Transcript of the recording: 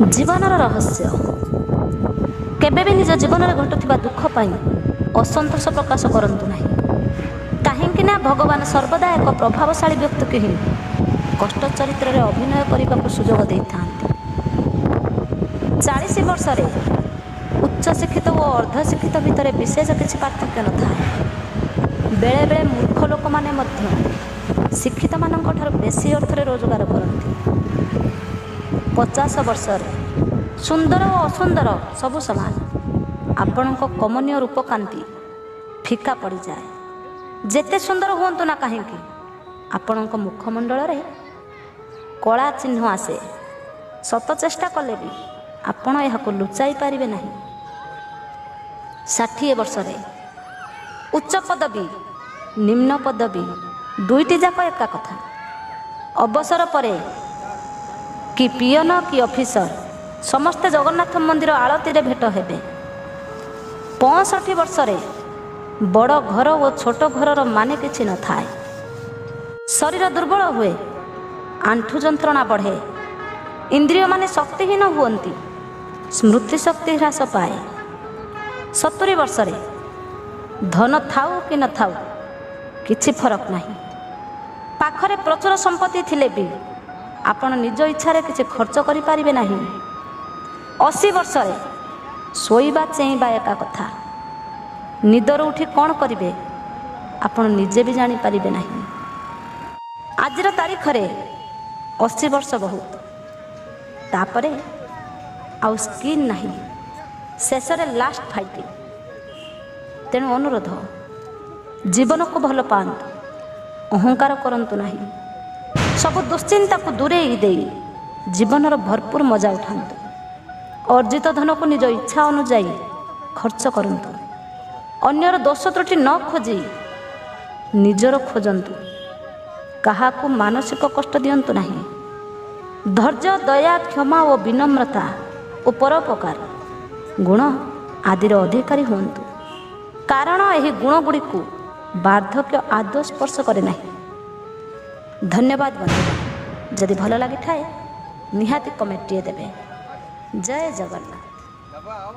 ଜୀବନର ରହସ୍ୟ। କେବେ ବି ନିଜ ଜୀବନରେ ଘଟୁଥିବା ଦୁଃଖ ପାଇଁ ଅସନ୍ତୋଷ ପ୍ରକାଶ କରନ୍ତୁ ନାହିଁ, କାହିଁକି ନା ଭଗବାନ ସର୍ବଦା ଏକ ପ୍ରଭାବଶାଳୀ ବ୍ୟକ୍ତିକୁ ହିଁ କଷ୍ଟ ଚରିତ୍ରରେ ଅଭିନୟ କରିବାକୁ ସୁଯୋଗ ଦେଇଥାନ୍ତି। 40 ବର୍ଷରେ ଉଚ୍ଚ ଶିକ୍ଷିତ ଓ ଅର୍ଦ୍ଧଶିକ୍ଷିତ ଭିତରେ ବିଶେଷ କିଛି ପାର୍ଥକ୍ୟ ନଥାଏ। ବେଳେବେଳେ ମୂର୍ଖ ଲୋକମାନେ ମଧ୍ୟ ଶିକ୍ଷିତମାନଙ୍କ ଠାରୁ ବେଶୀ ଅର୍ଥରେ ରୋଜଗାର କରନ୍ତି। 50 ବର୍ଷରେ ସୁନ୍ଦର ଓ ଅସୁନ୍ଦର ସବୁ ସମାନ। ଆପଣଙ୍କ କମନୀୟ ରୂପକାନ୍ତି ଫିକା ପଡ଼ିଯାଏ। ଯେତେ ସୁନ୍ଦର ହୁଅନ୍ତୁ ନା କାହିଁକି, ଆପଣଙ୍କ ମୁଖମଣ୍ଡଳରେ କଳା ଚିହ୍ନ ଆସେ। ଶତ ଚେଷ୍ଟା କଲେ ବି ଆପଣ ଏହାକୁ ଲୁଚାଇ ପାରିବେ ନାହିଁ। 60 ବର୍ଷରେ ଉଚ୍ଚ ପଦବୀ, ନିମ୍ନ ପଦବୀ ଦୁଇଟି ଯାକ ଏକା କଥା। ଅବସର ପରେ କି ପିଅନ କି ଅଫିସର, ସମସ୍ତେ ଜଗନ୍ନାଥ ମନ୍ଦିର ଆଳତିରେ ଭେଟ ହେବେ। 65 ବର୍ଷରେ ବଡ଼ ଘର ଓ ଛୋଟ ଘରର ମାନେ କିଛି ନଥାଏ। ଶରୀର ଦୁର୍ବଳ ହୁଏ, ଆଣ୍ଠୁ ଯନ୍ତ୍ରଣା ବଢ଼େ, ଇନ୍ଦ୍ରିୟମାନେ ଶକ୍ତିହୀନ ହୁଅନ୍ତି, ସ୍ମୃତିଶକ୍ତି ହ୍ରାସ ପାଏ। 70 ବର୍ଷରେ ଧନ ଥାଉ କି ନଥାଉ କିଛି ଫରକ ନାହିଁ। ପାଖରେ ପ୍ରଚୁର ସମ୍ପତ୍ତି ଥିଲେ ବି ଆପଣ ନିଜ ଇଚ୍ଛାରେ କିଛି ଖର୍ଚ୍ଚ କରିପାରିବେ ନାହିଁ। 80 ବର୍ଷରେ ଶୋଇବା ଚେଇଁବା ଏକା କଥା। ନିଦରୁ ଉଠି କ'ଣ କରିବେ ଆପଣ ନିଜେ ବି ଜାଣିପାରିବେ ନାହିଁ। ଆଜିର ତାରିଖରେ 80 ବର୍ଷ ବହୁତ, ତାପରେ ଆଉ ସ୍କିନ୍ ନାହିଁ। ଶେଷରେ ଲାଷ୍ଟ ଫାଇଟିଂ। ତେଣୁ ଅନୁରୋଧ, ଜୀବନକୁ ଭଲ ପାଆନ୍ତୁ, ଅହଙ୍କାର କରନ୍ତୁ ନାହିଁ। ସବୁ ଦୁଶ୍ଚିନ୍ତାକୁ ଦୂରେଇ ଦେଇ ଜୀବନର ଭରପୁର ମଜା ଉଠାନ୍ତୁ। ଅର୍ଜିତ ଧନକୁ ନିଜ ଇଚ୍ଛା ଅନୁଯାୟୀ ଖର୍ଚ୍ଚ କରନ୍ତୁ। ଅନ୍ୟର ଦୋଷ ତ୍ରୁଟି ନ ଖୋଜି ନିଜର ଖୋଜନ୍ତୁ। କାହାକୁ ମାନସିକ କଷ୍ଟ ଦିଅନ୍ତୁ ନାହିଁ। ଧୈର୍ଯ୍ୟ, ଦୟା, କ୍ଷମା ଓ ବିନମ୍ରତା ଓ ପରୋପକାର ଗୁଣ ଆଦିର ଅଧିକାରୀ ହୁଅନ୍ତୁ, କାରଣ ଏହି ଗୁଣଗୁଡ଼ିକୁ ବାର୍ଦ୍ଧକ୍ୟ ଆଦୌ ସ୍ପର୍ଶ କରେ ନାହିଁ। ଧନ୍ୟବାଦ ବନ୍ଧୁଗଣ। ଯଦି ଭଲ ଲାଗିଥାଏ, ନିହାତି କମେଣ୍ଟଟିଏ ଦେବେ। ଜୟ ଜଗନ୍ନାଥ। ଦବା ଆଉ।